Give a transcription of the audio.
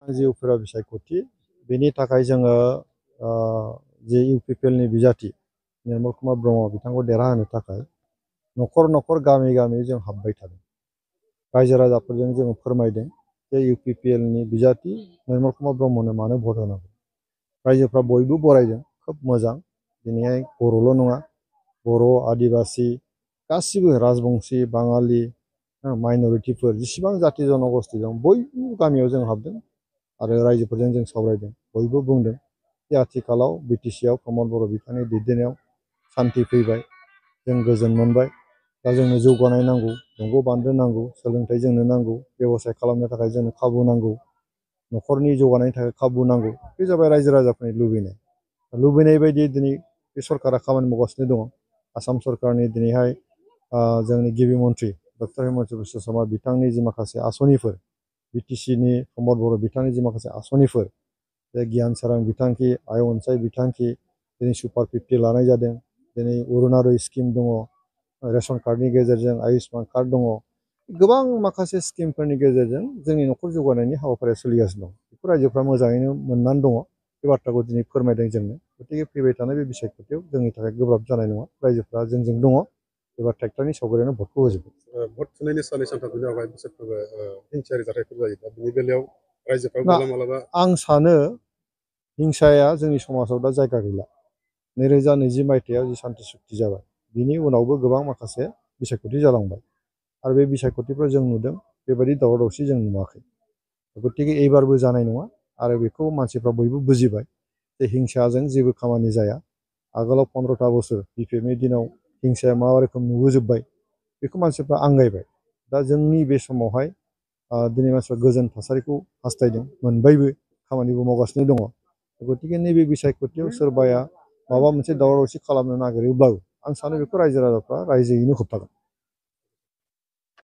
जे उफेरा बिसायख'थि बेनि थाखाय जोङो जे इउपिपिएलनि बिजाथि निर्मल कुमार ब्रह्म बिथांखौ देरहाहोनो थाखाय न'खर न'खर गामि गामि जों हाबबाय थादों। रायजो राजाफोरजों जोङो फोरमायदों जे इउपिपिएलनि बिजाथि निर्मल कुमार ब्रह्मनो मानो भट होनांगौ। रायजोफ्रा बयबो बरायदों, खोब मोजां। दिनैहाय बर'ल' नङा, बर' आदिबासि गासिबो राजबंसि बाङालि माइन'रिटिफोर जेसेबां जाथि जन'गस्ति दं बयबो गामियाव जों हाबदों आरो रायजोफोरजों जों सावरायदों। बयबो बुंदों जे आथिखालाव बिटिसिआव प्रमद बर' बिफानि दैदेननायाव सान्थि फैबाय, जों गोजोन मोनबाय। दा जोंनो जौगानाय नांगौ, दंग' बान्दो नांगौ, सोलोंथाइ जोंनो नांगौ, बेब'साय खालामनो थाखाय जोंनो खाबु नांगौ, न'खरनि जौगानायनि थाखाय खाबु नांगौ। बे जाबाय रायजो राजाफोरनि लुबैनाय। लुबैनाय बायदि दिनै बे सरकारा खामानि मावगासिनो दङ। आसाम सरकारनि दिनैहाय जोंनि गिबि मन्थ्रि डक्टर हिमन्त बिश्व शर्मा बिथांनि जि माखासे आसनिफोर, बिटिसिनि प्रमद बर' बिथांनि जि माखासे आसनिफोर, जे गियान सोरां बिथांखि, आइ अनसाय बिथांखि, दिनै सुपार 50 लानाय जादों, दिनै अरुनदय स्किम दङ, रेशन कार्डनि गेजेरजों आयुष्मान कार्ड दङ, गोबां माखासे स्किमफोरनि गेजेरजों जोंनि न'खर जौगानायनि हाबाफारिया सोलिगासिनो दं। बेखौ रायजोफ्रा मोजाङैनो मोननानै दङ। बे बाथ्राखौ दिनै फोरमायदों जोंनो। गतिके फैबाय थानाय बे बिसायख'थियाव जोंनि थाखाय गोब्राब जानाय नङा। रायजोफ्रा जोंजों दङ। एबार ट्रेक्टरनि सावगारियानो भटखौ होजोबगोन। भट थुनायनि साननै सानथामनि उनावहाय बिसोरफोरबो हिंसायारि जाथायफोर जायो। दा बेनि बेलायाव रायजोफ्रा मालाबा आं सानो हिंसाया जोंनि समाजाव दा जायगा गैला। 2020 मायथाइयाव जि सान्थि सुक्ति जाबाय, बिनि उनावबो गोबां माखासे बिसायख'थि जालांबाय आरो बे बिसायख'थिफ्राव जों नुदों बेबायदि दावराव दावसि जों नुवाखै। गतिके एबारबो जानाय नङा आरो बेखौ मानसिफ्रा बयबो बुजिबाय जे हिंसाजों जेबो खामानि जाया। आगोलाव 15था बोसोर बिपिएफनि दिनाव हिंसाया मा रोखोम नुबोजोब्बाय बेखौ मानसिफ्रा आंगायबाय। दा जोंनि बे समावहाय दिनै मानसिफ्रा गोजोन थासारिखौ हास्थायदों, मोनबायबो, खामानिबो मावगासिनो दङ। गतिके नैबे बिसायख'थियाव सोरबाया माबा मोनसे दावराव दावसि खालामनो नागिरोब्लाबो आं सानो बेखौ रायजो राजाफ्रा रायजोयैनो होबथागोन।